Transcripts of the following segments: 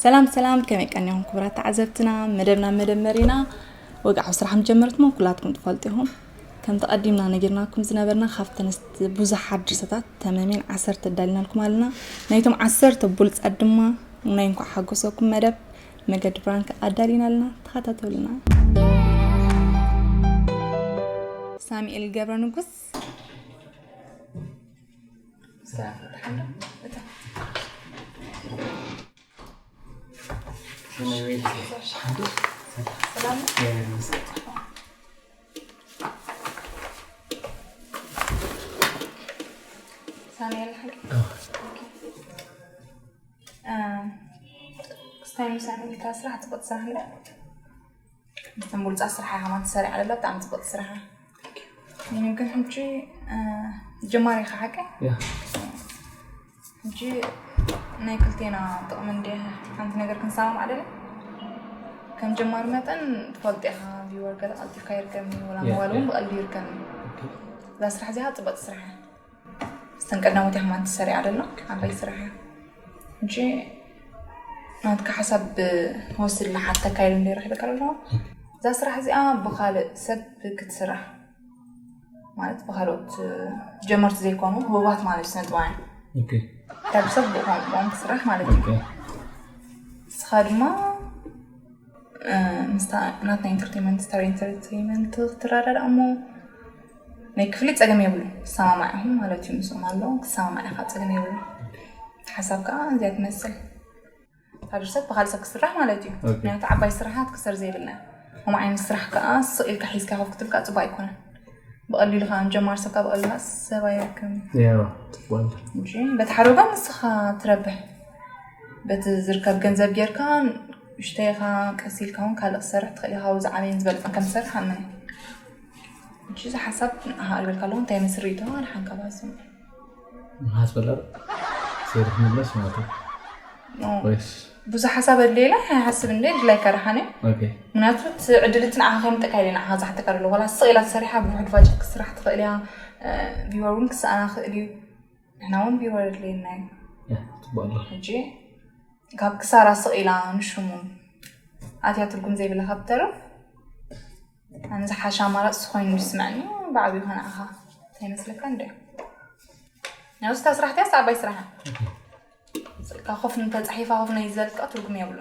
ሰላም ሰላም፣ ከመይ ቀኒኹም ክቡራት ተዓዘብትና? መደብና መደብ መሪና ወግዓዊ ስራሕ ምጀመርትሞ ኩላትኩም ትፈልጡ ኢኹም። ከምቲ ቀዲምና ነጊርናኩም ዝነበርና ካብተን ብዙሓት ድርሰታት ተመሜን ዓሰርተ ኣዳሊናልኩም ኣለና። ናይቶም ዓሰርተ ብሉጻት ድማ ናይ እንኳዕ ሓጎሰኩም መደብ መገዲ ብራንክ ኣዳሊና ኣለና። ተኸታተሉና። ሳሙኤል ገብረ ንጉስ። ሳሙኤል ሓቂ ክስታይ ምሳሌ ኢልካ ስራሕ ጽቡቅ ትሰርሕ እንደ ምስተን ብሉጻት ስራሕ ኢኻ ማለት ትሰርሕ ኣለላ። ብጣዕሚ ጽቡቅ ስራሕ። ይምክን ሕጂ ጀማሪ ኢኻ ሓቂ ሕጂ ናይ ክልቴና ጥቕሚ እንደ ሓንቲ ነገር ክንሰማማዕ ደለ ከም ጀማሪ መጠን ትፈልጥ ኢኻ። ቪወር ገለ ቀልጢፍካ ይርከብኒ ወላ ሞባይል እውን ብቐልዱ ይርከብኒ። እዛ ስራሕ እዚኣ ጽቡቅ ስራሕ እያ። ስተን ቀዳሞት ኢኻ ማለት ትሰርሕ ኣለላ። ዓባይ ስራሕ እያ። ሕጂ ናትካ ሓሳብ ወስድ ለሓተካ ኢሉ እንደ ረኺበካ ኣለዋ። እዛ ስራሕ እዚኣ ብኻልእ ሰብ ክትስራሕ ማለት ብካልኦት ጀመርቲ ዘይኮኑ ህቡባት ማለት ስነ ጥበባውያን ካብ ሰብ ብእኳም ክስራሕ ማለት እዩ። ንስኻ ድማ ምስታ ናትና ኢንተርቴንመንት ስታር ኢንተርቴንመንት ክትረዳዳ እሞ ናይ ክፍሊ ጸገም የብሉ። ሰማማዕ ኢኹም ማለት እዩ። ምስኦም ኣሎ ክሰማማዕ ኢኻ፣ ጸገም የብሉ። ሓሳብ ከዓ እዚኣ ትመስል። እታ ድርሰት ብኻልእ ሰብ ክስራሕ ማለት እዩ። ምክንያቱ ዓባይ ስራሓት ክሰር ዘይብልና ከምኡ ዓይነት ስራሕ ከዓ ስቕ ኢልካ ሒዝካ ኮፍ ክትብል ከዓ ፅቡቅ ኣይኮነን። ብቐሊሉ ከዓ ንጀማር ሰብ ከዓ ብቐሊሉ ከዓ ሰብ ኣይረክብን። ያው ትባል። እንጂ በቲ ሓደ ወገን ንስኻ ትረብሕ፣ በቲ ዝርከብ ገንዘብ ጌርካ ንእሽተይኻ ቀስ ኢልካ እውን ካልእ ክሰርሕ ትኽእል ኢኻ። ካብኡ ዝዓበየን ዝበለጸን ከም ትሰርሕ ኣምን። እንጂ እዚ ሓሳብ ንኣኻ ኣልበልካ ኣለኹ እንታይ መስሪቶ ኣድሓንካ ባስም ንሓስበላ ሴሩ ክምለስ ማለት እዩ። ወይስ ብዙሕ ሓሳብ ኣድልየላ ኣይሓስብ እንደ ድላይካ ደሓነ። ኦኬ። ምክንያቱ እቲ ዕድል እቲ ንዓኻ ከይምጠካ ኢለ ንዓኻ ዝሓተካ ደሎ ዋላ ስቕ ኢላ ተሰሪሓ ብውሕድ ባጀት ክስራሕ ትኽእል እያ። ቪወር እውን ክሰኣና ክእል እዩ። ንሕና እውን ቪወር ኣድልየና እዩ። ያ ትባሎ። ሕጂ ካብ ክሳራ ስቕ ኢላ ንሽሙ ኣትያ ትርጉም ዘይብላ ካብ ተርፍ ኣነ ዝሓሸ ኣማራፂ ኮይኑ ዝስምዐኒ ብዓብዩ ከነዓኻ እንታይ ይመስለካ እንደ ናብስታ ስራሕትያ ዓባይ ስራሓ ካብ ኮፍ እንተፃሒፋ ኮፍ ናይ ዝበልካ ትርጉም የብሉ።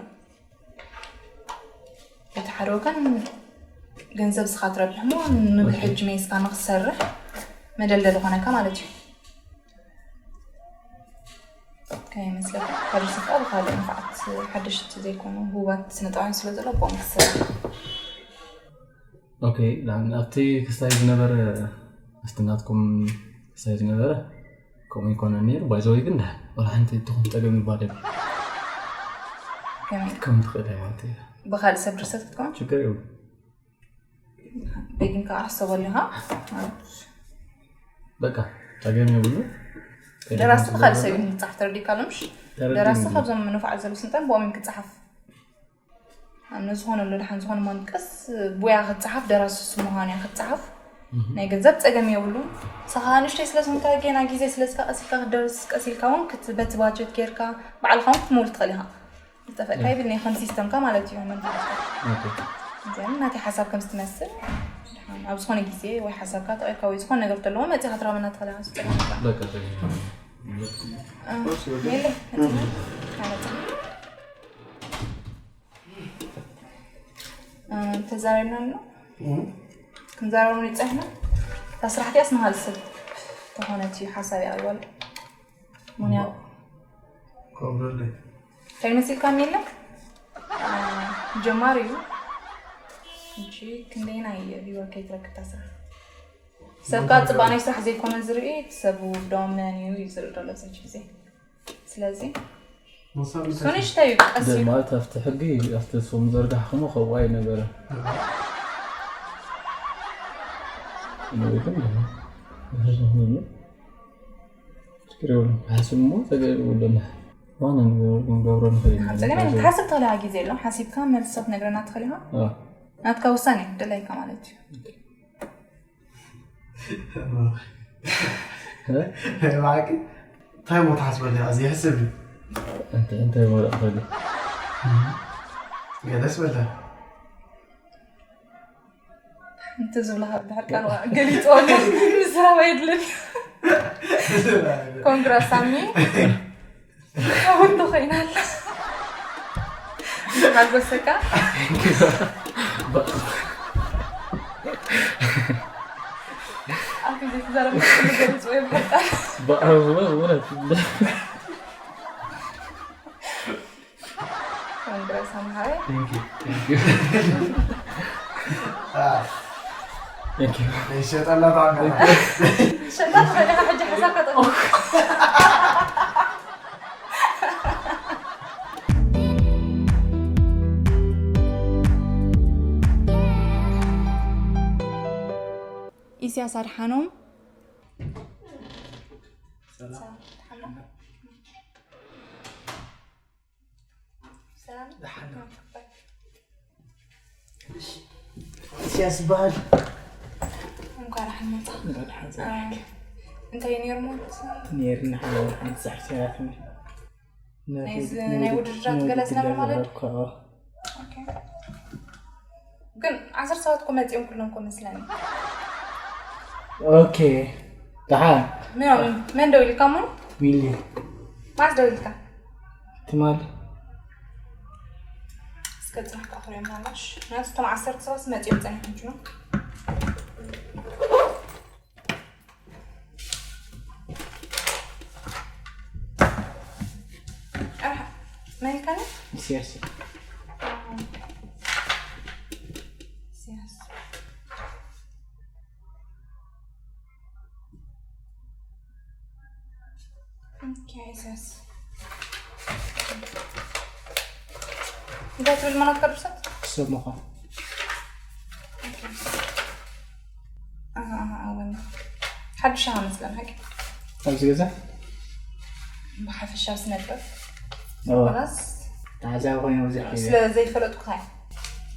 እቲ ሓደ ወገን ገንዘብ ስኻ ትረብሕ ሞ ንብል ሕጂ መይስካ ንክትሰርሕ መደልደል ኾነካ ማለት እዩ። ከመይ ይመስለካ? ካብ ርስኻ ብካልእ ንፋዓት ሓደሽቲ ዘይኮኑ ህቡባት ስነ ጥበባውያን ስለ ዘሎ ብኦም ክትሰርሕ። ኦኬ ዳን ኣብቲ ክስታይ ዝነበረ ኣብቲ ናትኩም ክስታይ ዝነበረ ከምኡ ይኮነ ነይሩ ባይዘወይ ግን ዳን ወላ ሓንቲ ትኹን ፀገም ይባል የብሉ ከመይ ከም ትኽእል እያ ማለት እያ ብካልእ ሰብ ድርሰት ክትከውን ችግር የብሉ ደጊምካ ኣሕሰበሉ ኢኻ በቃ ጸገም የብሉ ደራሲ ብካልእ ሰብ እዩ ዝፃሓፍ ተረዲካ ኣሎ ምሽ ደራሲ ካብዞም ንፋዓት ዘለዉ ስልጣን ብኦም ክፅሓፍ ኣብ ንዝኾነሉ ድሓን ዝኾነ መንቀስ ቡያ ክትፅሓፍ ደራሲ ስምዃን እያ ክትፅሓፍ ናይ ገንዘብ ፀገም የብሉን ሰኻ ንሽተይ ስለ ዝኾንካ ጌና ግዜ ስለዝካ ቀሲልካ ክትደርስ ቀሲልካ እውን በቲ ባጀት ጌርካ ባዕልካ እውን ክትምውል ትኽእል ኢኻ ዝጠፈእካ ይብል ናይ ከም ሲስተምካ ማለት እዩ መንፈስካ እዚኣን ናተይ ሓሳብ ከም ዝትመስል ኣብ ዝኾነ ግዜ ወይ ሓሳብካ ተቐይርካ ወይ ዝኾነ ነገር ተለዎ መፂኻ ትረኸበና ትኽእል ኢኻ ዝፀገምካ በቃ ጸገም የብሉ የለ መፂኻ ካመፅኻ ተዛሪብና ኣሎ ክንዛረብ ንፀሕና እታ ስራሕቲ ኣስመሃል ሰብ ተኾነት እዩ ሓሳብ የቕርበሉ ምክንያቱ ኮብረለይ እንታይ መሲልካ ሚለ ጀማሪ እዩ እንጂ ክንደይናይ ቪወር ከይትረክብ እታ ስራሕ ሰብ ከዓ ፅባቕ ናይ ስራሕ ዘይኮነ ዝርኢ እቲ ሰብ ውዶም መን እዩ እዩ ዝርኢ ዘሎ ኣብዚ ሕጂ ግዜ ስለዚ እሱ ንእሽተይ እዩ ቀስ ኢሉ ማለት ኣብቲ ሕጊ ኣብቲ ስም ዘርጋሕኹሞ ከብኡ ኣይነበረ ግን ችግር የብሉ ሓስብ እሞ ተገቢ ውድና ዋነ ክንገብሮ ንኽእል ኢና ኣብ ፀገም የለን ትሓስብ ትኽእል ኢኻ ግዜ ኣሎ ሓሲብካ መልሲ ክትነግረና ትኽእል ኢኻ ናትካ ውሳኔ ደላይካ ማለት እዩ ብሓቂ እንታይ ሞ ትሓስበሉ ኢኻ እዚ ይሕስብ እዩ እንታይ እንታይ ወረቕ ፈሊ ገለስ በለ። እንተ ዝብላ ድሕር ቃል ገሊፅወሉ ምዝራብ ኣይድልን። ኮንግራ ሳሚ። ኣሁን ኮይና ኣላ። ሓጎሰካ። ኣፍ ዘይተዛረበ ገሊፅወ ይበቃል። በእውነት ኮንግራ ሳሚ ሓወይ። ይሸጠላ ሸጣ ተኸዲኻ ሕጂ ሓሳብ ከጠ ኢሳያስ ኣድሓኖም ኢሳያስ ይበሃል። እንታይ ነይሩ ሞት? ነይርና ሓንቲ ሓንቲ ጻሕቲ ያትኒ ናይ ውድድራት ገለ ስለማለት ግን ዓሰርተ ሰባት እኮ መፂኦም ኩሎም እኮ መስለኒ። ኦኬ ደሓን መን ደው ኢልካ እሞ? ሚሊ ማስ ደው ኢልካ ትማሊ እስከ ፅናሕ ክሪኦም ናላሽ ናስ እቶም ዓሰርተ ሰባት መፂኦም ፀኒሖም ችኖ መን ኢልካኒ? ኢሳያስ ኢሳያስ ኦኬ ኢሳያስ እንታይ ትብል መናት ከድርሰት ክሰብ ምዃን ሓድሻ መስለን ሓቂ ኣብዚ ገዛ ብሓፈሻ ስነጥበብ ኦ፣ ላስ ተዓዛቢ ኮይነ ብዙሕ እዩ ስለ ዘይፈለጥኩ ኸ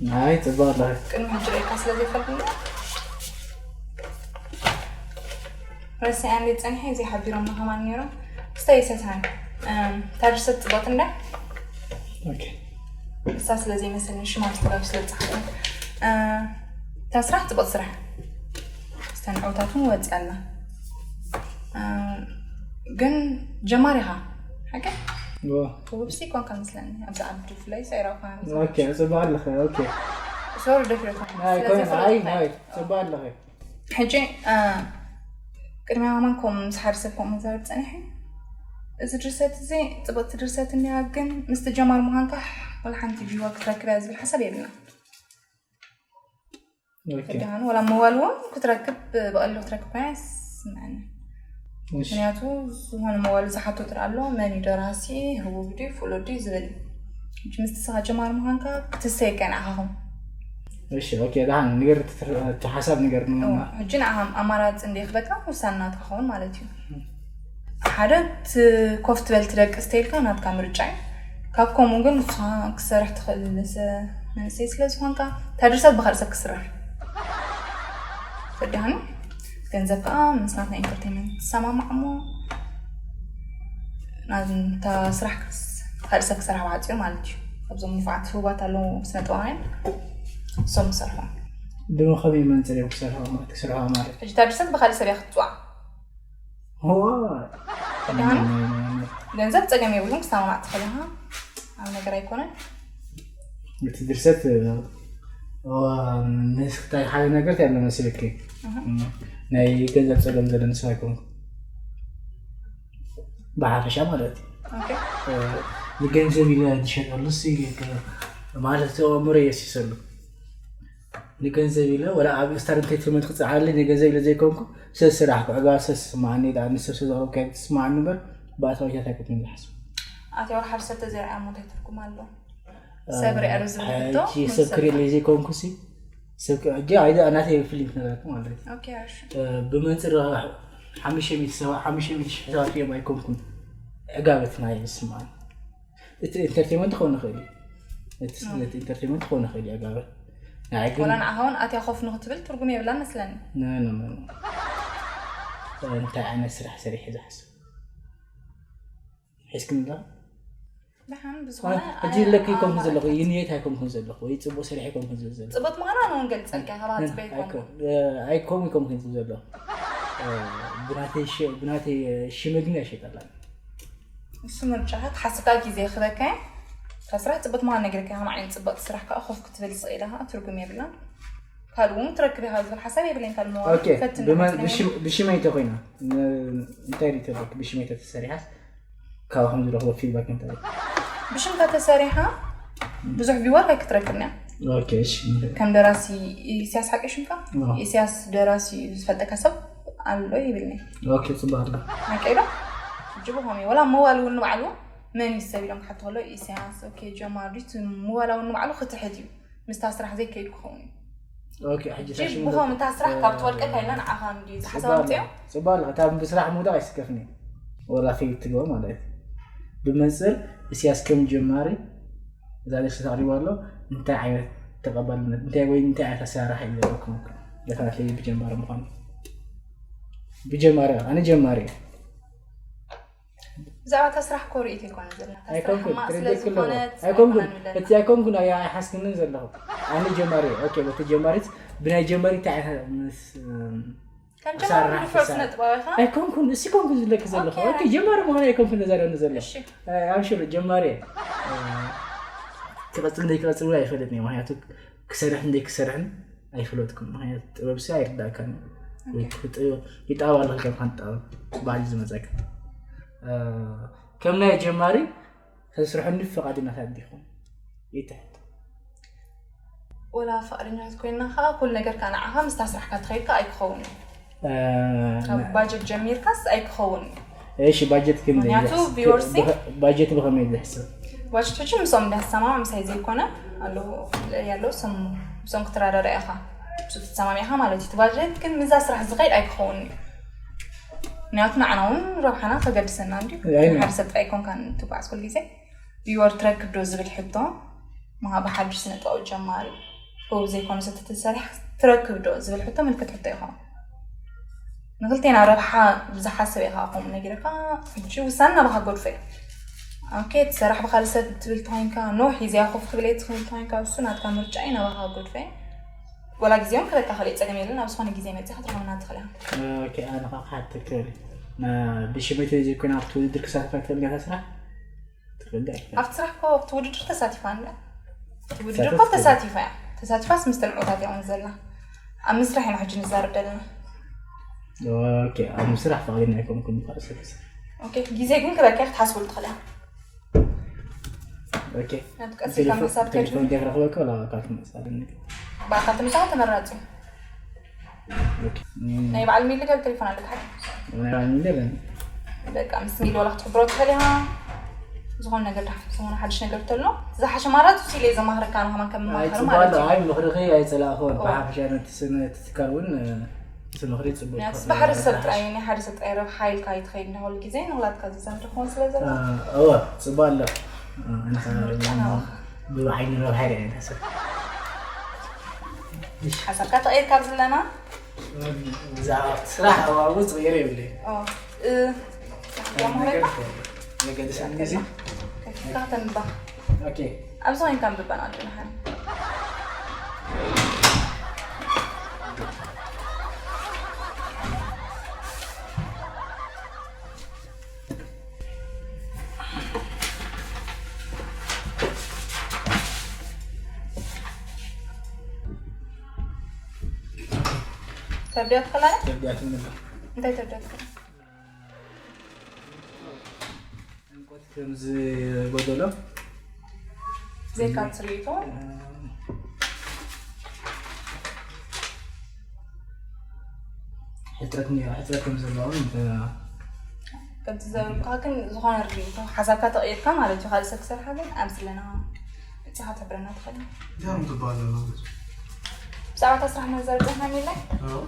ናይ ፅባ ኣለኸ ቅድሚ ሕጂ ርኢካ ስለ ዘይፈልጥኒ ረሲዐ እንዴት ፀኒሐ ዘይሓቢሮም ከማን ነይሮም ክስታይ ይሰትሃን ታድርሰት ፅበት እንዳ ኦኬ እሳ ስለ ዘይመሰለኒ ሽማ ምስተጋብ ስለ ዝፀሓፈ እታ ስራሕ ፅቡቅ ስራሕ ስተንዕውታት እውን ወፂኣልና ግን ጀማሪ ኢኻ ሓቂ ዋ ውብሲ ኮንካ መስለኒ ኣብዚ ዓዲ ብፍላይ ሰይራውካ ኦኬ ፅባ ኣለኸ ኦኬ ሶሪ ደፊረካ ኣይ ኮነ ኣይ ኣይ ፅባ ኣለኸ ሕጂ ቅድሚያ ማን ከም ምስ ሓደ ሰብ ከምኡ ዛረብ ፀኒሐ እዚ ድርሰት እዚ ፅብቕቲ ድርሰት እኒያ ግን ምስቲ ጀማር ምዃንካ ወላ ሓንቲ ቪዋ ክትረክብ እያ ዝብል ሓሳብ የብልና ኦኬ ደሃን ወላ መዋል እውን ክትረክብ ብቐሊሉ ክትረክብ ኮይና ይስምዐኒ እሺ ምክንያቱ ዝኾነ መዋሉ ዝሓቶ ትርኢ ኣሎ መን እዩ ደራሲ ህቡብ ድዩ ፍሉጥ ድዩ ዝብል እዩ ሕጂ ምስቲ ስኻ ጀማር ምዃንካ ክትሰይ ከ ንዓኻኹም እሺ ኦኬ ደሓን ንገር እቲ ሓሳብ ንገር ሕጂ ንዓኻም ኣማራፂ እንደ ክበካ ውሳነ ናትካ ኸውን ማለት እዩ ሓደ እቲ ኮፍ ትበል ትደቅስ ተይልካ ናትካ ምርጫ እዩ ካብ ከምኡ ግን ንስኻ ክሰርሕ ትኽእል መንእሰይ ስለ ዝኾንካ እታ ድርሰት ብካልእ ሰብ ክስራሕ ፈዳኒ ገንዘብ ከዓ ምስ ናትና ኢንተርቴንመንት ትሰማማዕ እሞ ናታ ስራሕ ካልእ ሰብ ክሰርሕ ብዓፅዩ ማለት እዩ ካብዞም ንፉዓት ህቡባት ኣለዉ ስነ ጥበባውያን እሶም ክሰርሑ ድሞ ከመይ መንፅር እዮም ክሰርሑ ማለት ክሰርሑ ማለት ሕጂ እታ ድርሰት ብካልእ ሰብ እያ ክትፅዋዕ ዋ ፈዳኒ ገንዘብ ፀገም የብሉን ክሰማማዕ ትኽእል ኢኻ ኣብ ነገር ኣይኮነን እቲ ድርሰት ዋ፣ ንስክታይ ሓደ ነገር እንታይ ኣሎ መሰለኪ ናይ ገንዘብ ፀገም ዘለኒ ሰብ ኣይኮንኩ ብሓፈሻ ማለት እዩ ኦኬ ንገንዘብ ኢለ ዝሸጠሉ ሲ ማለት እቲ ኣእምሮ የሲሰሉ ንገንዘብ ኢለ ወላ ኣብ ስታር እንተትመት ክፅዓለይ ንገንዘብ ኢለ ዘይኮንኩ ሰስራሕ ክዕጋ ሰስማዓኒ ዳ ንሰብ ስለ ዘቕረብካ ትስማዓኒ እምበር ብኣታዊታት ኣይኮንኩ ዝሓስብ ኣትያ ወር ሓደ ሰብ ተዘርኣያ ሞ እንታይ ትርጉም ኣሎ ሰብ ርኣያ ዝብል ሕቶ ሕጂ ሰብ ክርእለይ ዘይኮንኩ ሲ ሰብ ክ- ሕጂ ኣይደ ናተይ ፊሊንግ ነገራት ማለት እዩ ኦኬ እሺ ብመንፅር ሓሙሽተ ሚእቲ ሰባት ሓሙሽተ ሚእቲ ሽሕ ሰባት እዮም ኣይኮንኩን ዕጋበት ናይ ዝስማዓኒ እቲ ኢንተርቴንመንት ክኸውን ይኽእል እዩ እቲ ስነት ኢንተርቴንመንት ክኸውን ይኽእል እዩ ዕጋበት ንዓይ ግን ወላ ንዓኻ እውን ኣትያ ኮፍ ንክትብል ትርጉም የብላ መስለኒ ኖ ኖ ኖ ኖ። እንታይ ዓይነት ስራሕ ሰሪሐ ዝሓስብ ሒዝክን ዶ ደሓን ብዝኾነ ሕጂ ለክ ይኮንኩ ዘለኹ፣ ይንየት ኣይኮንኩን ዘለኹ ወይ ፅቡቅ ሰሪሕ ይኮንኩን ዘለኹ። ፅቡቅ ምዃና ንውን ገልፀልካ፣ ካብ ፅበ ይኮንኩ። ኣይኮም ይኮንኩን ዘለኹ። ብናተይ ሽመ ግን ኣይሸጠላን። እሱ ምርጫኻ፣ ትሓስብካ ግዜ ክበካ። ካብ ስራሕ ፅቡቅ ምዃን ነግረካ፣ ከም ዓይን ፅቡቅ ስራሕ ከዓ ኮፍ ክትብል ስቕ ኢለኻ ትርጉም የብላን። ካልእ እውን ትረክብ ኢኻ ዝብል ሓሳብ የብለይን። ካልእ መዋል ኦኬ፣ ፈትን ብመ- ሓሳብ ብሽም- ብሽመይ ተኮይና ን- እንታይ ሪቶ ኣለክ? ብሽመይ ተተሰሪሓስ ካብ ከም ዝረኽቦ ፊድባክ እንታይ? ብሽምካ ተሰሪሓ ብዙሕ ቪወር ኣይክትረክብን እያ። ኦኬ፣ እሺ። ከም ደራሲ ኢሳያስ ሓቂ ሽምካ? አዎ። ኢሳያስ ደራሲ ዝፈልጠካ ሰብ ኣሎ ይብልኒ። ኦኬ፣ ጽቡቅ ኣሎ። ሓቂ ዶ? ሕጂ ብኸመይ? ወላ መዋል እውን ንባዕሉ መን እዩ ሰብ ኢሎም ክሓቱ ከሎ ኢሳያስ፣ ኦኬ፣ ጀማር ድዩ? እቲ መዋል እውን ንባዕሉ ክትሕት እዩ። ምስታ ስራሕ ዘይከይድ ክኸውን እዩ። ኦኬ፣ ሕጂ ጂብ ሻሽም ብኸም እንታ ስራሕ ካብ ትወልቀካ ኢልና ንዓኻ እንዲ ዝሓሳብ ጽባል ኣምጽኦ። ጽባል፣ እታ ብስራሕ ምውዳቕ ኣይስከፍኒ። ወላ ከይድ ትግባ ማለት እዩ። ብመንጽር እስያስ ከም ጀማሪ እዛ ደርሲ ተቕሪቡ ኣሎ። እንታይ ዓይነት ተቐባልነት፣ እንታይ ወይ እንታይ ዓይነት ኣሰራርሓ እዩ ዘለኩም? ለካናት ብጀማሪ ምዃኑ። ብጀማሪ፣ ኣነ ጀማሪ እየ። ብዛዕባ እታ ስራሕ እኮ ርእይቶ ኣይኮነ ዘለና። እታ ስራሕ ኣይኮንኩን፣ ሕማቕ ስለ ትርድእኪ ኣለዎ። ዝኾነት ኣይኮንኩን፣ ኣይኮነን ንብለና። እቲ ኣይኮንኩን ኣይ-፣ ኣይሓስክንን ዘለኹ። ኣነ ጀማሪ እየ። ኦኬ፣ በቲ ጀማሪት፣ ብናይ ጀማሪ እንታይ ዓይነት ምስ፣ እም፣ ከም ጀማሪ ኣሰራርሓ ንፈርስ ትሰርሕ? ነጥባዊ ኢኻ? ኣይኮንኩን፣ እሲ ኮንኩን ዝብለኪ ዘለኹ። ኦኬ። ኦኬ፣ ጀማሪ ምዃን ኣይኮንኩን ነዛረኒ ዘለኹ። እሺ። ኣይ፣ ኣብሽር፣ ጀማሪ እየ። እ፣ ክቐጽል እንደይክቐጽል እውን ኣይፈልጥን እየ። ምኽንያቱ ክሰርሕን እንደይክሰርሕን ኣይፍለጥኩን። ምኽንያቱ ጥበብሲ ኣይርዳእካን እዩ። ወይ ኦኬ። ክጥ-፣ ይጣብ ኣለኺ ከም ሓንቲ ጣብ ባዕሉ ዝመጸካ። እ፣ ከም ናይ ጀማሪ ተስርሐኒ ፍቓድኛታት ዲኹም? ይትሕት። ወላ ፍቓድኛታት ኮይና ኸዓ ኩሉ ነገር ከኣ ንዓኻ ምስታ ስራሕካ ተኸይድካ ኣይክኸውን እዩ። እ፣ ካብ ና- ባጀት ጀሚርካስ ኣይክኸውን እዩ። እሺ፣ ባጀት ክንደይ ምኽንያቱ ይሕስ-፣ ቪወርሲ ብኸ-፣ ባጀት ብኸመይ ዝሕሰብ? ባጀት ሕጂ ምስኦም እንዳሰማማዕ ምሳይ ዘይኮነ ኣለዉ፣ ኣለዉ፣ ስም-፣ ምስኦም ክትረዳዳእ ኢኻ። ምስ ትሰማሚዕኻ ማለት እዩ። እቲ ባጀት ግን ምስዛ ስራሕ ዝኸይድ ኣይክኸውን እዩ። ምኽንያቱ ንዓና እውን ረብሓና ከገድሰና እንድዩ። ኣይ፣ ሓደ ሰብ ጥራይ ኣይኮንካን ትጓዓዝ ኩሉ ግዜ። ቪወር ትረክብ ዶ ዝብል ሕቶ፣ ምሃብ ሓድሽ ስነ ጥበባዊ ጀማሪ፣ ህቡብ ዘይኮነ ሰብ ተተሰሪሕ ትረክብ ዶ ዝብል ሕቶ ምልክት ሕቶ ይኸውን። ንክልቴና ረብሓ ብዝሓሰብ ኢኻ ከምኡ ነጊርካ፣ ሕጂ ውሳነ ናባኻ ገድፎ እዩ። ኦኬ፣ ትሰራሕ ብኻልእ ሰብ ትብል ተኾይንካ፣ ኖ፣ ሒዝያ ኮፍ ክብል እየ ትብል ተኾይንካ፣ እሱ ናትካ ምርጫ እዩ፣ ናባኻ ገድፎ እዩ። ወላ ግዜ እውን ክበካ ክእል እዩ፣ ጸገም የለን፣ ኣብ ዝኾነ ግዜ መጺኻ ክትረኽበና ትኽእል ኢኻ። ኦኬ፣ ኣነ ኸዓ ክሓተኪ እየ። ና-፣ ብሽመይ ተዘይኮይና ኣብቲ ውድድር ክሳተፍ ኣይትኽእልን እያ እታ ስራሕ? ትኽእል ዶ ኣይትኽእልን? ኣብቲ ስራሕ እኮ ኣብቲ ውድድር ተሳቲፋ እንድያ። እቲ ውድድር ተሳቲፋ እኮ እያ። ተሳቲፋ እያ። ተሳቲፋስ ምስቲ ንዑታት እያ እውን ዘላ። ኣብ ምስራሕ ኢና ሕጂ ንዛረብ ዘለና። ኦኬ፣ ኣብ ምስራሕ ፍቓደኛ ኣይኮንኩን፣ ይፋል ሰለስተ። ኦኬ፣ ግዜ ግን ክበካ ክትሓስበሉ ትኽእል ኢኻ። ኦኬ። ናብቲ ቀስ ኢልካ ቴሌፎን፣ ምሳብ ቴሌፎን ከድሚ። እንዴት ረኽበካ? ወላ ብኣካል ትመጽእ ኣለኒ። ብኣካል ትመጽእ ተመራጺ እዩ። ኦኬ። ናይ በዓል ሚሊ ገለ ቴሌፎን ኣለካ? ናይ በዓል ሚሊ ኣለኒ። በቃ፣ ምስ ሚሊ ዋላ ክትሕብሮ ትኽእል ኢኻ። ዝኾነ ነገር ድሓር፣ ዝኾነ ሓድሽ ነገር ተሎ፣ ዝሓሸ ኣማራጺ እሱ ኢለ ዘማኽረካ፣ ኣነ ከማን ከም ኣይ፣ መማኸሪ ጽቡቕ ማለት ኣሎ። እዩ። ኣይ፣ ምኽርኺ ኣይጸላእኹን። ኦ። ብሓፈሻ ነቲ ስነ-፣ ነቲ ትካል እውን፣ እ፣ እቲ ምኽሪ ጽቡቕ ምኽንያቱ እዩ። ብሓደ ሰብ ጥራይ፣ ናይ ሓደ ሰብ ጥራይ ረብሓ ኢልካ ኣይትኸይድ፣ ንኹሉ ግዜ ንኹላትካ ዝዛም ትኸውን ስለ ዘሎ። እ፣ እወ፣ ጽቡቕ ኣሎ። እ፣ ኣነ ኸኣ ምርጫ ናባኻ። ብዓይኒ ረብሓ ኢለ እየ ዝሓስብ። ሓሳብካ ተቐይርካ ኣብዚ ኣለና? ብዛዕባ እቲ ስራሕ ኣዋኡ ዝቕየር የብለይ። ኦ፣ እ፣ ነገር መገዲ ሰኒ ግዜ። ከፊትካ ተንባ። ኦኬ። ኣብዚ ኮይንካ ኣንብበና ኣለና ሓኒ። ተርድያ ትኽእላ? ተርድያ ትምላ። እንታይ ተርድያ ትኽእላ? ዕምቆት ከም ዝጎደሎ። ዘይካ ትርኢቶ? ሕጽረት ኒ-፣ ሕጽረት ከም ዘለዎም ብ-፣ ከምቲ ዘበልኩኻ ግን ዝኾነ ርድኢቶ ሓሳብካ ተቐይርካ ማለት እዩ። ካልእ ሰብ ክሰርሓ ግን ኣብዚ ኣለና መጺኻ ትሕብረና ትኽእል። እንታይ እዮም ዝበሃሉ ዘለዉ? ብዛዕባ እታ ስራሕ መዘርግሕና ሚለ? ኣዎ።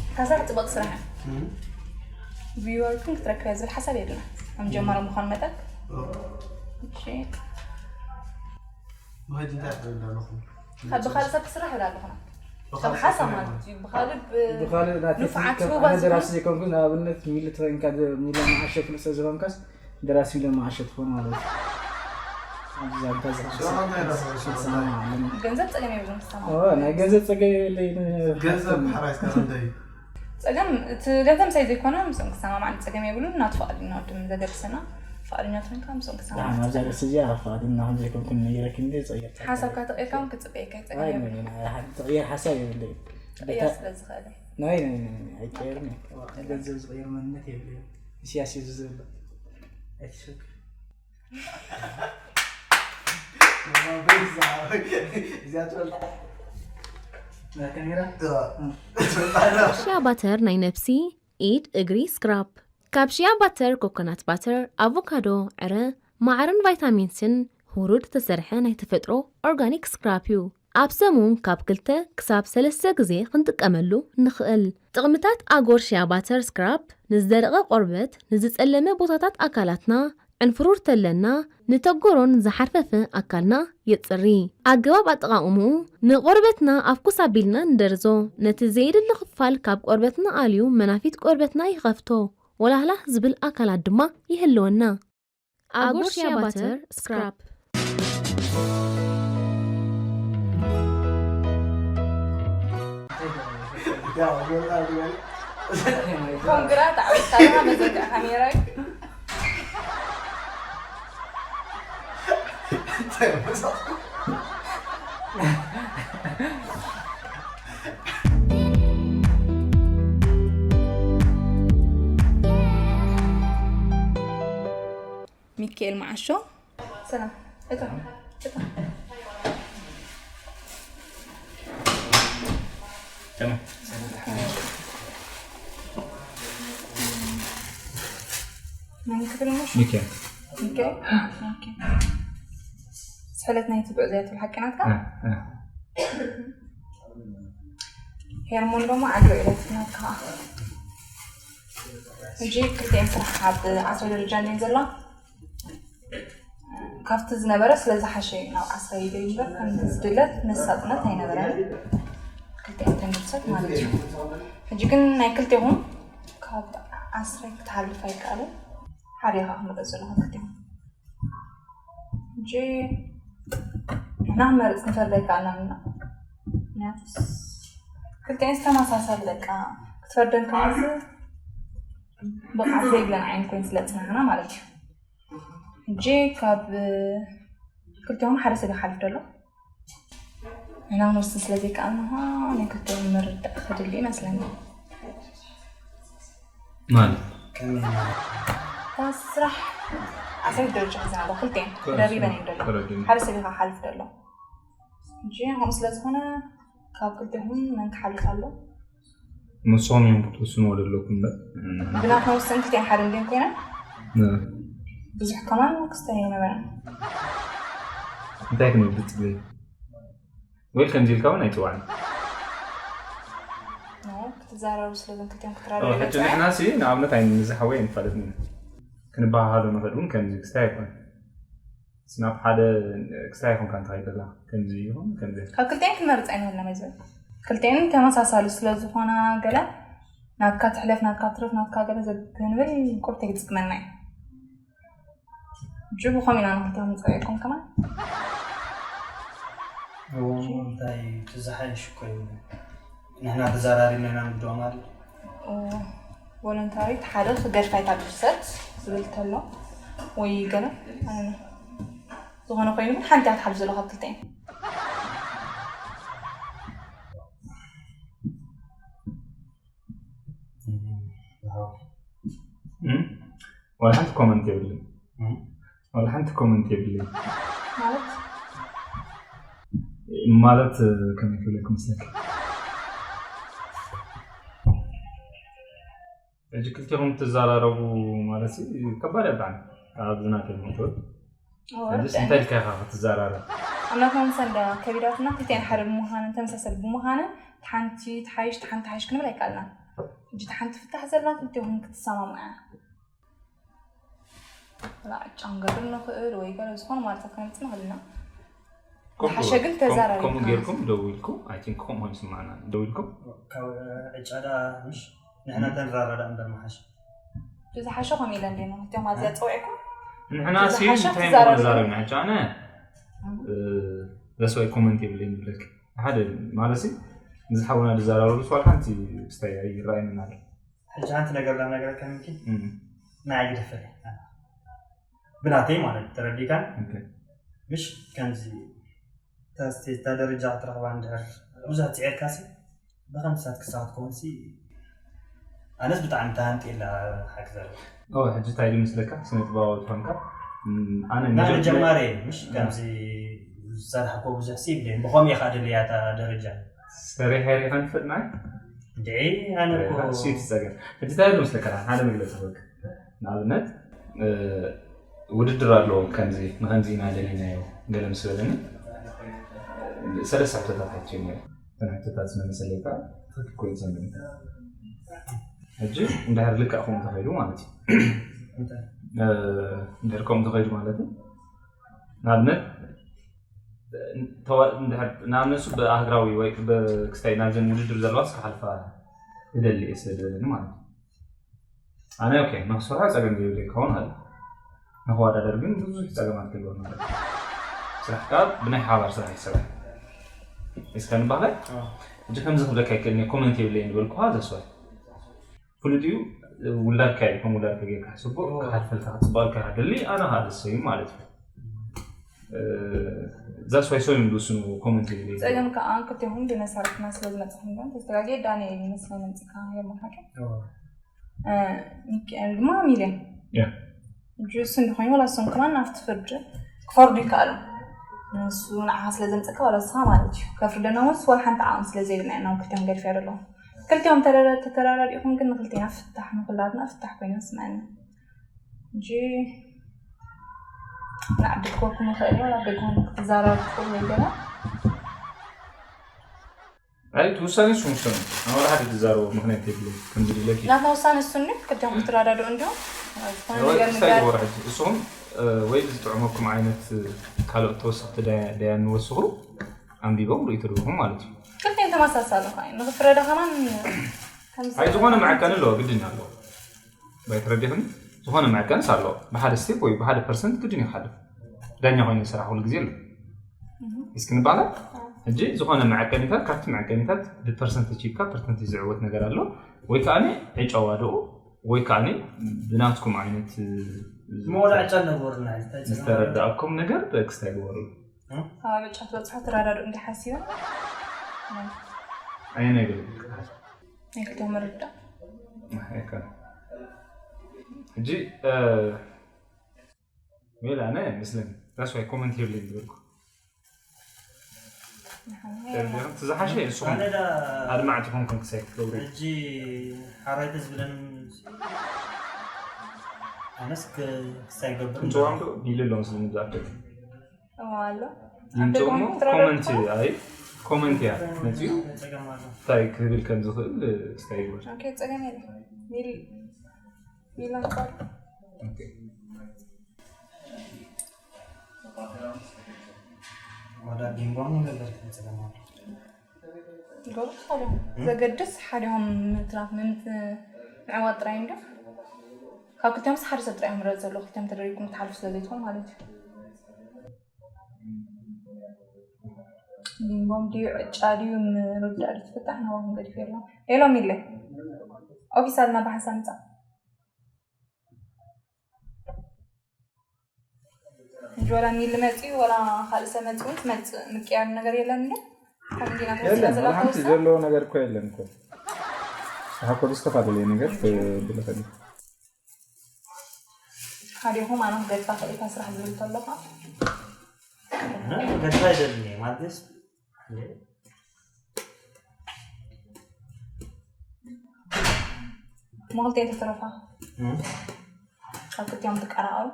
እታ ስራሕ ጽብቕቲ ስራሕ እያ። እም። ቪወር ግን ክትረክብ እያ ዝብል ሓሳብ የብልና። ከም ጀማሪ ምዃን መጠን። ኣዎ። እሺ። ብኸዲ እንታይ ትብል ኣለኹም? ካብ ብኻልእ ሰብ ክስራሕ ይብል ኣለኹና። ብኻልእ ሰብ ሓሳብ ክስራሕ ማለት እዩ። ብኻልእ ብ-፣ ብኻልእ ናት ንፉዓት ትፍከር ህቡባት ኣነ ደራሲ ዝኾኑ ዘይኮንኩ፣ ንኣብነት ሚሊ ተኾይንካ ደ-፣ ሚሊ መዓሾ ፍሉጥ ሰብ ዝኾንካስ ደራሲ ሚሊ መዓሾ ትኾን ማለት እዩ። ዛንታ ዝሓሰብ ሽዑ እንታይ ኢላ ትፈልጥ? ክትሰማማዕ ኣለኒ። ገንዘብ ፀገም የብሉን ኦ፣ ክሰማማዕ። ናይ ገንዘብ ፀገም የብለይን። ገንዘብ ሓራይ እስካ ክንደይ እዩ? ፀገም እቲ ገንዘብ ምሳይ ዘይኮነ ምስኦም ክሰማማዕን ፀገም የብሉን። ናቱ ፍቓድና ወድም ዘገድሰና ፍቓድኛ ኮይንካ ምስኦም ደሓን ክሰማማዕ ኣብዛ ርእሲ እዚኣ ፍቓድና ከም ዘይኮንኩ ነይረኪ እንደ ፀየርታ ሓሳብካ ተቐይርካ እውን ክፅበየካ እዩ ፀገም ኣይ የብሉን። ኖ፣ ኖ፣ ኣይ፣ ትቕየር ሓሳብ የብለይን። ክቕየር ስለ ዝኽእል እዩ። ናይ ናይ ናይ ኣይቀየርን እዩ። ገንዘብ ዝቕየር መንነት የብለይን። ኢሳያስ እዩ ዘሎ። ኣይትሸክ እዚኣ ትበልዕ ካሜራ ትበልዕ ሺያ ባተር ናይ ነብሲ፣ ኢድ፣ እግሪ ስክራፕ። ካብ ሺያ ባተር፣ ኮኮናት ባተር፣ ኣቮካዶ፣ ዕረ፣ ማዕርን ቫይታሚንስን ውሩድ ዝተሰርሐ ናይ ተፈጥሮ ኦርጋኒክ ስክራፕ እዩ። ኣብ ሰሙን ካብ ክልተ ክሳብ ሰለስተ ግዜ ክንጥቀመሉ ንኽእል። ጥቕምታት ኣጎር ሺያ ባተር ስክራፕ ንዝደረቐ ቆርበት፣ ንዝጸለመ ቦታታት ኣካላትና፣ ዕንፍሩር ተለና፣ ንተጎሮን ዝሓርፈፈ ኣካልና የጽሪ። ኣገባብ ኣጠቓቕምኡ፣ ንቆርበትና ኣፍኩስ ኣቢልና ንደርዞ። ነቲ ዘየድሊ ክፋል ካብ ቆርበትና ኣልዩ መናፊት ቆርበትና ይኸፍቶ። ወላህላህ ዝብል ኣካላት ድማ ይህልወና። ኣጎር ሺያ ባተር ስክራፕ። ኮንግራ ተዓዊትካ ኣለኻ መዘንግዕ ካሜራ እዩ። ሚካኤል መዓሾ። ሰላም። እታ እታ تمام መን ክብል ምሽ ሚካኤል ሚካኤል። ኦኬ። ስሕለት ናይቲ ጉዕዞ እያ ትብል ሓቂ ናትካ? እ፣ እ። ሄርሞን ደሞ ዓንዶ ኢለት ናትካ። ሕጂ ክልቲኤን ስራሕ ኣብ ዓስራይ ደረጃ እንድየን ዘለዋ። ካብቲ ዝነበረ ስለ ዝሓሸ እዩ ናብ ዓስራይ ኢለ እምበር ከምቲ ዝድለ መሳጥነት ኣይነበረን። ክልቲኤን ተንድርሰት ማለት እዩ። ሕጂ ግን ናይ ክልቴኹም ካብ ዓስራይ ክትሓልፍ ኣይከኣልን። ሓደ ኢኻ ክመረፅ ዘለኹም ክልቴኹም። ሕጂ ንሕና ክንመርፅ ክንፈርድ ኣይከኣልናን ኢና። ምክንያቱስ ክልቲኤን ዝተመሳሳሊ በቃ ክትፈርደን ከማዚ ብቕዓት ዘይብለን ዓይነት ኮይን ስለ ዝፅናሕና ማለት እዩ። ሕጂ ካብ ክልቲኦም ሓደ ሰብ ይሓልፍ ደሎ ንሕና ክንወስን ስለ ዘይከኣልና ናይ ክልቲኦም ምርዳእ ክድሊ ይመስለኒ። ማለት እታ ስራሕ ዓሰርተ ደረጃ ሒዘን ኣለዋ ክልቲኤን ተደሪበን እየን ደሎ ተረዲኒ። ሓደ ሰብ ኢኻ ክሓልፍ ደሎ። ሕጂ ከምኡ ስለ ዝኾነ ካብ ክልቲኹም መን ክሓልፍ ኣሎ? ንስኹም እዮም ክትውስንዎ ዘለኩም እምበር ግና ክንወስን ክልቲኤን ሓደ እንድየን ኮይነን እ፣ ብዙሕ ከማን ክስተ ኣይነበረን። እንታይ ክንብል ትብሊ? ወይ ከምዚ ኢልካ እውን ኣይፅዋዕን። ኖ፣ ክትዛረቡ ስለዞም ክልቲኦም ኦ፣ ክትራረቡ ሕጂ ንሕና ሲ ንኣብነት ኣይ ንዝሓወይ ኣይንፋለጥን ኢና። ክንበሃሃሎ ንኽእል እውን ከምዚ ክስታይ ኣይኮነን። ናብ ሓደ ክስታይ ይኹን ካንታ ከይደላ ከምዚ ይኹን ከምዚ ካብ ክልቲኤን ክንመርፅ ኣይንኽእልና መይዘ ክልቲኤን ተመሳሳሊ ስለ ዝኾና ገለ ናትካ ትሕለፍ ናትካ ትረፍ ናትካ ገለ ዘብንብል ቁርተ ይግፅመና እዩ። ጅቡ ኸም ኢና ንክልቲኦም ንፅውዕኩም ከማን እንታይ ትዝሓይሽ እኮ እዩ። ንሕና ተዛራሪብና ኢና ንግድኦ ማለት እዩ። ቮለንታሪት ሓደ ክገድፋ ኣይታ ድርሰት ዝብል ተሎ ወይ ገለ ኣነ ዝኾነ ኮይኑ ግን ሓንቲ እያ ትሓልፍ ዘሎ ካብ ክልተን እም? ዋላ ሓንቲ ኮመንት የብልን። ዋላ ሓንቲ ኮመንት የብልን። ማለት ማለት ከመይ ክብለኩም መስለክ? ሕጂ ክልቲኹም ትዘራረቡ ማለት ሲ ከባድ እያ ብጣዕሚ። ኣብዚ ናተይ መእተዊ። ሕጂስ እንታይ ኢልካ ኢኻ ክትዘራረብ? ኣምላኽ መንፈስ እንዳ ከቢዳትና ክልቲኣን ሓደ ብምዃነን ተመሳሰል ብምዃነን ሓንቲ ትሓይሽ ሓንቲ ትሓይሽ ክንብል ኣይከኣልናን። ሕጂ ሓንቲ ፍታሕ ዘላ ክልቲኹም ክትሰማምዑ እያ። ላዕጫ ክንገብር ንኽእል ወይ ገለ ዝኾነ ማለት ከነምጽእ ንኽእል ኢና። ዝሓሸ ግን ተዛራሪብካ ከምኡ ጌርኩም ደው ኢልኩም፣ I think ከምኡ ይስማዕና። ደው ኢልኩም ካብ ዕጫ ደኣ ምሽ ንሕና ተንራዳዳ እምበር መሓሽ። ዝሓሸ ከምኡ ኢለ እንደ ነው እቶም ኣብዚኣ ጸውዕኩም ንሕና ሲ ዝሓሸ እንታይ ትዛረቡ ንዛረብ ንሕጂ ኣነ እ፣ that's why comment የብለይን ይብለክ። ሓደ ማለት ሲ፣ ምስ ሓውና ዝዘራረቡ ስዋል ሓንቲ ክስታይ ኣይረኣየንን ኣሎ። ሕጂ ሓንቲ ነገር ላነገረካ ሚኪ፣ እም፣ ንዓይ ግደፈለይ። ብናተይ ማለት ተረዲካ ኦኬ። ምሽ ከምዚ ተስቴታ ደረጃ ክትረኽባ እንድሕር ብዙሕ ፅዒርካ ሲ ብከምሳት ክሳብ ትኸውን ሲ ኣነስ ብጣዕሚ ተሃንጢላ ሓቂ ዘረባ ኦ፣ ሕጂ እንታይ ድዩ ምስለካ? ስነ ጥበባዊ ትኾንካ። እም፣ ኣነ ናይ መጀመ- መጀመሪ ምሽ ከምዚ ዝሰርሕኮ ብዙሕ ሲ ይብለኝ ብኸምኡ ኢኻ ደልያ እታ ደረጃ ሰሪሐ ሪኻ ንፈልጥ ናይ እንድዒ ኣነ እኮ ስዊት ጸገም። ሕጂ እንታይ ድዩ ምስለካ? ሓደ መግለጺ ክህበካ። ንኣብነት እ፣ ውድድር ኣለዎ፣ ከምዚ ንከምዚ ኢና ደሊናዮ ገለ ምስ በለኒ፣ ሰለስተ ሕቶታት ሓቲኒ። እተን ሕቶታት ዝመለሰለይ ከዓ ትኽክል ኮይኑ ሰሚዕኒ። ሕጂ እንድሕር ልክዕ ከምኡ ተኸይዱ ማለት እዩ። እ፣ እንድሕር ከምኡ ተኸይዱ ማለት እዩ። ንኣብነት ተዋ- እንድሕር ንኣብነት እሱ ብኣህግራዊ ወይ ብ-፣ ክስታይ ናብዘን ውድድር ዘለዋስ ክሓልፋ እደሊ እየ ስለ ዝበለኒ ማለት እዩ። ኣነ ኦኬ ንክሰርሖ ፀገም ዘይብለይ ክኸውን ኣለ። ንክወዳደር ግን ብዙሕ ፀገማት ክህልዎ ማለት እዩ። ስራሕ ከዓ ብናይ ሓባር ስራሕ ይሰርሕ እስከ ንባህላይ። ሕጂ ከምዚ ክብለካ ይክእል እየ፣ ኮመንት የብለይን ዝበልኩካ ዘስዋይ ፍሉጥ እዩ። ውላድካ እዩ፣ ከም ውላድካ ጌርካ ሕስቦ። ክሓልፈልካ ክፅበቀልካ ደሊ ኣነ ከዓ ደሰዩ ማለት እዩ። ዛስ ዋይ ሰው ይምልስኑ ኮመንት ይብሉ። ፀገም ከዓ ክልቴኹም ብመሳርሕትና ስለ ዝመፅኹም ዶ ተስተጋግየ ዳንኤል ይመስለኒ ምፅካ የማሓቂ ሚካኤል ድማ ሚልዮን ያ። ጁስ እንድኮይኑ ወላ እሶም ከማን ናብቲ ፍርዲ ክፈርዱ ይከኣሉ። ንሱ ንዓኻ ስለ ዘምፀካ ወላ ንስኻ ማለት እዩ ከፍርደና ወስ ወላ ሓንቲ ዓቕሚ ስለ ዘይብልና ኢና ናብ ክልቲኦም ገድፍያ ደለኹ። ክልቲኦም ተረዳ- ተተራዳዲእኹም ግን ንክልቴና ፍታሕ ንኩላትና ፍታሕ ኮይኑ ስምዐኒ። እንጂ ንዓዲ ክወኩም ይኽእል እዩ፣ ኣብ ደገ ክትዛረብ ትኽእል ወይ ገለ ኣይ እቲ ውሳኔ እሱ ውሳኔ ኣነ ሓደ ትዛረቦ ምክንያት የብሉ ከምዚ ድለኪ ናትና ውሳኔ እሱኒ ክልቲኦም ክትረዳድኡ እንዲሁ ዝኾነ ነገር ክስታይ ንጋር ዝበረ ሕጂ እሱኹም እ፣ ወይ ብዝጥዕመኩም ዓይነት እ፣ ካልኦት ተወሰኽቲ ዳያ- ዳያን ንወስኹ ኣንቢቦም ርእይቶ ርኢኹም ማለት እዩ። ክልቲኦም ተመሳሳሊ ኾ እዩ ንኽፍረዳ ከማን ከምዚ ኣይ ዝኾነ መዐቀኒ ኣለዎ ግድን ኣለዎ ባይተረዲኽኒ ዝኾነ መዐቀንስ ኣለዎ ብሓደ ስቴፕ ወይ ብሓደ ፐርሰንት ግድን ይሓልፍ ዳኛ ኮይኑ ስራሕ ኩሉ ግዜ ኣሎ እስኪ ንባላ ሕጂ ዝኾነ መዐቀኒታት ካብቲ መዐቀኒታት ብፐርሰንት ቺካ ፐርሰንት ዝዕወት ነገር ኣሎ ወይ ከዓ ዕጫ ዋድኡ ወይ ከዓ ብናትኩም ዓይነት መወዳዕጫ ነበሩና እንታይ ጽገም ዝተረዳእኩም ነገር ክስታይ ግበሩ ኣብ ዕጫ ትበፅሑ ትረዳድኡ እንዲ ሓሲቦም ኣየናይ ገለ ናይ ክልቲኦም ምርዳእ ሕጂ ሜላ ናይ ምስልን ራስዋይ ኮመንት የብለይ ዝበልኩ እቲ ዝሓሸ ንስኹም ኣነ ዳ ኣድማዕቲ ኮንኩም ክሳይ ክትገብሩ ሕጂ ሓራይቲ ዝብለን ኣነስ ክሳይ ገብር ትምፅዋም ዶ ቢል ኣለዎም ስለ ንብዛት እሞ ኣሎ ይምፅኡ እሞ ኮመንት ኣይ ኮመንት እያ መፅኡ ጸገም ኣሎ እንታይ ክብል ከም ዝኽእል ስታይ ይግበር ኦኬ ፀገም የለ ሚል ሚል ኣምፃሉ ኦኬ። ወዳ ቢንጎ ነበር ጸገም ኣሎ ይገብሩ ሓደ ዘገድስ ሓዲኦም ምትራፍ ምምት ምዕዋት ጥራይ እንዶ ካብ ክልቲኦም ሓደ ሰብ ጥራይ ምረፅ ዘሎ ክልቲኦም ተደሪግኩም ትሓልፉ ስለ ዘይትኾኑ ማለት እዩ ሊንጎም ድዩ ዕጫ ድዩ ምርዳእ ድዩ ትፍታሕ ናባኹም ገዲፍ የሎም ኤሎም ኢለ ኦፊስ ኣልና ብሓንሳ ምፃ ሕጂ ወላ ሚል መፅኡ ወላ ካልእ ሰብ መፅኡ ትመፅእ ምቅያር ነገር የለን እንዶ ከምኡ ጌና ተወሲዳ የለን ዘላ ወላ ሓንቲ ተወስዳ ዘለዎ ነገር እኮ የለን እኮ ሓኮ ዝተፈላለየ ነገር ብልኸል ሓዲኹም ኣነ ክገድፋ ክእልካ ስራሕ ዝብል ተሎኻ ገድፋ ኣይደልን እየ ማለትስ መክልተ ተተረፋ ካብ ክልቲኦም ትቀራቐሩ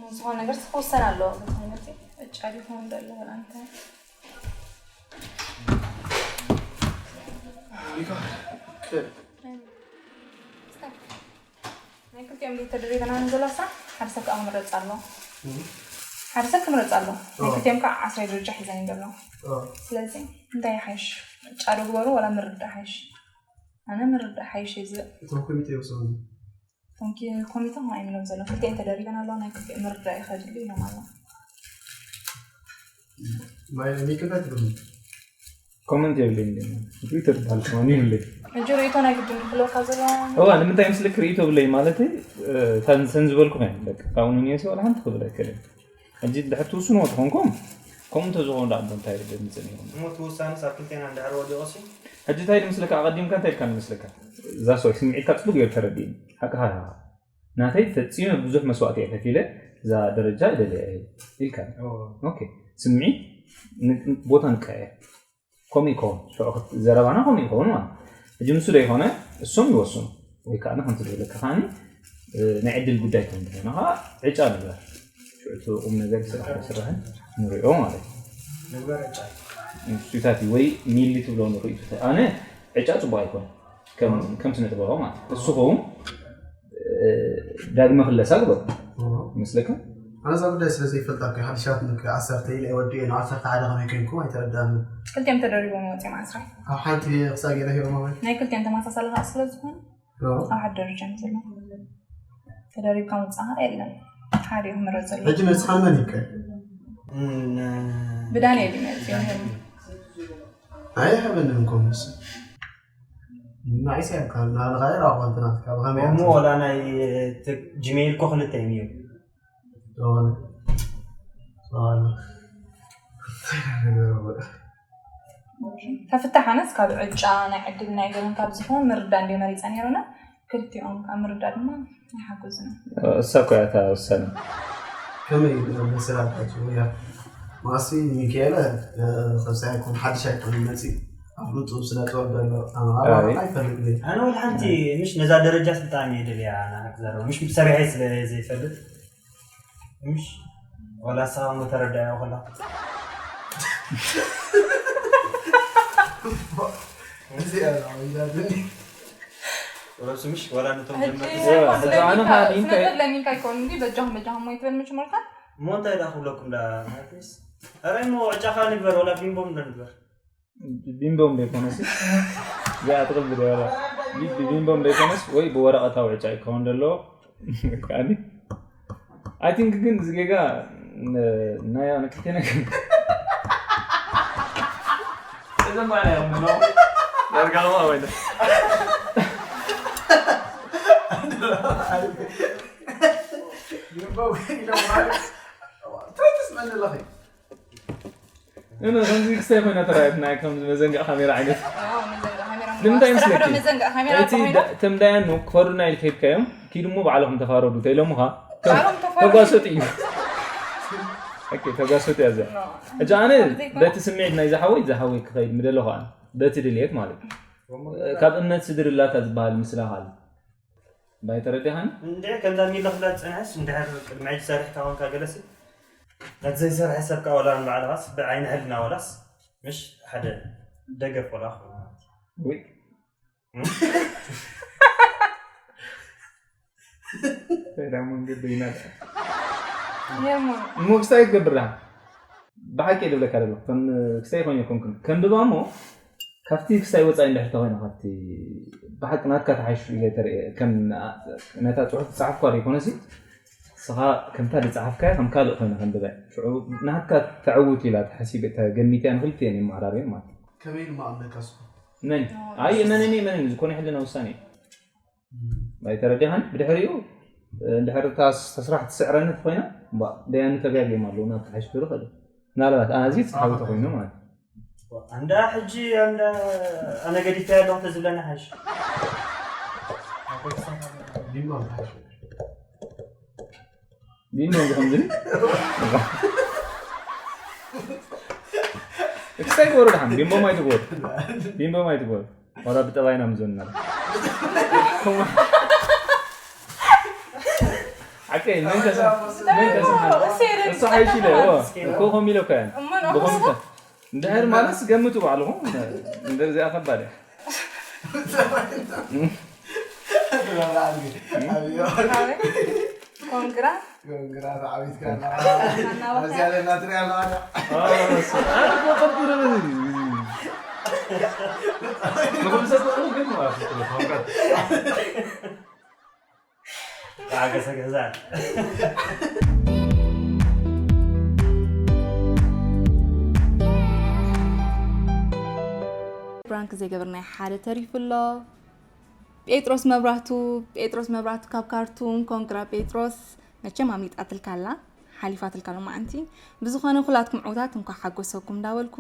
ዝኾነ ነገር ክወሰን ኣለዎ ዝኾነ ዕጫ ዲኹም ደሎ ኣንተ ናይ ክልቲኦም ቤት ተደሪበና ንዘላ ስራሕ ሓደ ሰብ ከዓ ክምረፅ ኣሎ ሓደ ሰብ ክምረፅ ኣሎ ናይ ክልቲኦም ከዓ ዓስራይ ደረጃ ሒዘን ይገብሮ ስለዚ እንታይ ይሓይሽ ዕጫ ዶ ግበሩ ወላ ምርዳእ ሓይሽ ኣነ ምርዳእ ሓይሽ እየ ዝብል እቶም ኮሚቴ ይወስኑ ኮሚቴ ኮሚቴ ማ ይምሎም ዘሎ ክልቲኤን ተደሪበን ኣለዋ ናይ ክልቲኤን ምርዳእ ይኸድሉ ኢሎም ኣለዋ። ማይ ሚክፈት ብሉ ኮመንት የብለይ እንደ ሪኢቶ ትበሃል ከማን የብለይ ሕጂ ርእይቶ ናይ ግድን ክህልወካ ዘለዎ እዋ ንምንታይ ምስልክ ርእይቶ ብለይ ማለት እተን ዝበልኩ ከ በቃ ካብኡ ንየሲ ዋላ ሓንቲ ክብል ኣይክእልን ሕጂ ድሕር ትውስንዎ ተኾንኩም ከምኡ እንተዝኾኑ ደኣ እንታይ ድምፂ ነይሩ እሞ እቲ ውሳነስ ኣብ ክልቴና እንድሕር ወዲቑሲ ሕጂ እንታይ ድምስልካ ኣቐዲምካ እንታይ ኢልካ ንምስልካ እዛ ሰው ስምዒትካ ፅቡቅ ገይሩ ተረዲእኒ ሓቅኻ ኢኻ ናተይ ፈፂመ ብዙሕ መስዋእቲ እየ ከፊለ እዛ ደረጃ ይደልያ እየ ኢልካ ኦኬ ስምዒት ን- ቦታ ንቀያየር ከምኡ ይከውን ሽዑ ክት- ዘረባና ከምኡ ይኸውን ማለት ሕጂ ንሱ ዶ ይኮነ እሶም ይወስኑ ወይ ከዓ ከምቲ ዝብለካ ከዓኒ እ፣ ናይ ዕድል ጉዳይ ከም ዝኾነ ከዓ ዕጫ ንግበር ሽዑ እቲ ቁም ነገር ስራሕ ስራሕን ንሪኦ ማለት እዩ ንግበር ዕጫ ንሱታት እዩ ወይ ሚሊ ትብሎ ንርኢ ኣነ ዕጫ ፅቡቅ ኣይኮነ ከም ስነ ጥበባዊ ማለት እሱ ኸውን ዳግመ ክለሳ ግበሩ ይመስለካ ኣነ እዛ ጉዳይ ስለ ዘይፈልጣ እኮ ሓድሻት ምክ ዓሰርተ ኢለ ወዲኡ ን ዓሰርተ ሓደ ከመይ ኮንኩም ኣይተረዳእኒ ክልቲኦም ተደሪቦም ወፂኦም ዓስራ ኣብ ሓንቲ ክሳብ ገለ ሂሮማ ወይ ናይ ክልቲኦም ተመሳሳሊ ከዓ ስለ ዝኾነ ኣብ ሓደ ደረጃ እዩ ዘሎ ተደሪብካ ምፃኻ የለን ሓደ እዩ ክምረፅ ዘሎ ሕጂ ንስኻ ንመን ይከ ብዳንኤል እዩ መፅኡ ኣይሕብንን ኮምስ ንዓይስ ያካ ናልኻ ይራቆንትናትካ ብኸመይ እሞ ወላ ናይ ጂሜይል ኮ ክልተ እዩ ዝኾነ ዝኾነ ተፍታሕ ኣነስ ካብ ዕጫ ናይ ዕድል ናይ ገለን ካብ ዝኾን ምርዳ እንዲ መሪፃ ነይሩና ክልቲኦም ካብ ምርዳ ድማ ይሓግዙና እሳ እኮ እያ እታ ውሳነ ከመይ መስላታችሁ ያ ማሲ ሚካኤለ ከብሳ ይኮን ሓድሽ ኣይኮን መፂ ኣፍሉጡ ስለ ጥበብ ዘሎ ኣመራራ ኣይፈልግ ቤት ኣነ ወላ ሓንቲ ምሽ ነዛ ደረጃ ስልጣን እየ ደልያ ኣነ ክዛረብ ምሽ ሰሪሐ ስለ ዘይፈልጥ ምሽ ወላ ስኻ እሞ ተረዳያ ከላ እዚኣ ሮብሲ ምሽ ወላ ነቶም ኣነ ኸዓ ኢንታይ ለሚንካ ይኮን እንዲ በጃኹም በጃኹም ሞ ይትበል ምሽ መልካ እሞ እንታይ ዳ ክብለኩም ዳ ማለትስ ኣረ እሞ ዕጫኻ ንግበር ወላ ቢምቦም ዶ ንግበር ቢምቦም ዘይኮነስ እዚኣ ትቕብል ወላ ቢምቦም ዘይኮነስ ወይ ብወረቐታዊ ዕጫ ይከውን ዘለዎ I think ግን እዚ ጌጋ ናይ ኣነ ክልቴና ግን እዞም ባላ እዮም ነው ያርጋማ ወይ ትስመኒ ኣለኺ እነ ከምዚ ክስታይ ኮይና ተራየትና ከምዚ መዘንግዕ ካሜራ ዓይነት ንምንታይ ምስለኪ እቲ ተምዳያን ነው ክፈርዱና ኢል ከይድካዮም ኪድሞ ባዕልኹም ተፋረዱ ተኢሎምኻ ተጓሰጥ እዩ ተጓሰጥ ያዘ እጃ ኣነ በቲ ስምዒት ናይ ዝሓወይ ዝሓወይ ክኸይድ ምደለኹ ኣነ በቲ ድልየት ማለት እዩ ካብ እምነት ስድርላታ ዝበሃል ምስላ ካል ባይ ተረዲኻን እንድዒ ከምዛ ሚለ ክብላ ዝፀንሐስ እንድሕር ቅድሚ ሕጂ ሰሪሕካ ኮንካ ገለሲ ነቲ ዘይሰርሐ ሰብካ ወላ ንባዕልኻስ ብዓይኒ ሕልና ወላስ ምሽ ሓደ ደገፍ ወላ ክኸውን ማለት እዩ። ወይ ሰይዳ መንገዲ ይናዳ የሙን እሞ ክስታይ ትገብር ደኣ ብሓቂ እየ ዝብለካ ዘለኹ ከም ክስታይ ኮይኑ ይኮንኩን ከንብባ እሞ ካብቲ ክስታይ ወፃኢ እንድሕር ተኮይኑ ካብቲ ብሓቂ ናትካ ተሓይሹ ኢለ ተርእየ ከም ነታ ፅሑፍ ዝፀሓፍኳ ዘይኮነሲ ንስኻ ከምታ ዝፀሓፍካያ ከም ካልእ ኮይነ ከንብበ ሽዑ ናትካ ተዕውት ኢላ ተሓሲበ ተገሚትያ ንክልቲኤን ይመዓራርየን ማለት እዩ ከመይ ድማ ኣምለካ ስኹ መን ኣይ መነኒ መነኒ ዝኾነ ሕልና ውሳኔ ኣይተረዲኻን ብድሕሪኡ እንድሕር እታ ስራሕ ትስዕረኒ ኮይና ደያኑ ተጋግዮም ኣለዉ ናብ ተሓሽክሩ ከሉ ምናልባት ኣዚ ትሓውተ ኮይኑ ማለት እንዳ ሕጂ እንዳ ኣነ ገዲፈ ያለኹ ተዝብለና ሓሽ ቢምባ ሓሽ ቢምቦ ከምዚ ክስታይ ጎሩ ድሓን ቢምቦ ማይ ትጎሩ ቢምቦ ማይ ትጎሩ ወላ ብጠባይና ምዞንና ሓቀይ መን ከሰ መን ከሰ እሱ ሓይሽ ኢለ እኮ ከም ኢለ እኮ ያን ብኸምተ እንድሕር ማለት ገምቱ ባዕልኹም እንደዚኣ ከባድ እያ ኮንግራ ግራት ዓቢትካ ኣብዚያ ለና ትሪያ ኣለዋ ንኹሉ ሰብ ግን ማለት ኣገሰገዛ። ፕራንክ ዘይገበርናዮ ሓደ ተሪፉ ኣሎ። ጴጥሮስ መብራቱ። ጴጥሮስ መብራቱ ካብ ካርቱም። ኮንግራ ጴጥሮስ። መቸም ኣምሊጣትልካ ኣላ፣ ሓሊፋትልካ ሎማዓንቲ። ብዝኾነ ኩላትኩም ዕውታት እንኳዕ ሓጎሰኩም እንዳበልኩ፣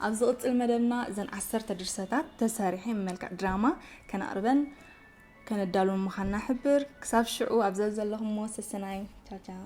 ኣብ ዝቕጽል መደብና እዘን ዓሰርተ ድርሰታት ተሰሪሐን ብመልክዕ ድራማ ከነቕርበን ከነዳልወን ምዃንና ሕብር። ክሳብ ሽዑ ኣብ ዘዘለኹምዎ ሰሰናዩ። ቻው ቻው።